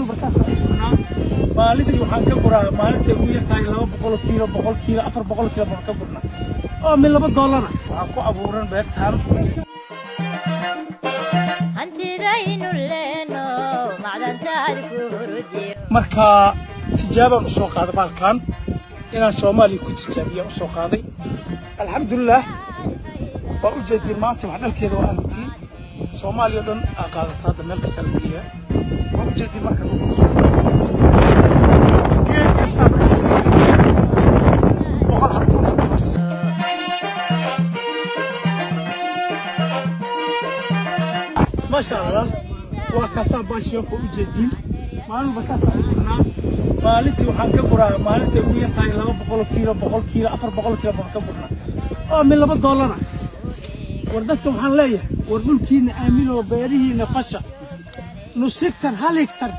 Walba saasaan u gurnaa. Maalintii waxaan ka guraa, maalintay ugu yartahay, 200 kiilo, 100 kiilo, 400 kiilo baan ka gurnaa oo min $2. Waxaan ku abuuran beertaan. Hantidaynu leeno macdantaad ku hurdiyo. Marka tijaabaan usoo qaaday baalkan, inaan Soomaaliya ku tijaabiyaan usoo qaaday. Alxamdulilah, waa u jeediin maanta wax dhalkeeda waa aragtiin. Soomaaliya o dhan aa qaadata, hadda meel kasta la geeyaa, waa u jeediin. Marka geed kastaa marka 100 xabo, 1000 xabo. Maasha Allah, waa kaasaa baashiyoonka u jeediin. Maalin walba saasaan u gurnaa. Maalintii waxaan ka guraa, maalintay ugu yartahay, 200 kiilo, 100 kiilo, 400 kiilo baan ka gurnaa oo min $2. War dadka waxaan leeyahay, war dhulkiina aaminoo beerihiina fasha. Nus higtar, hal higtar.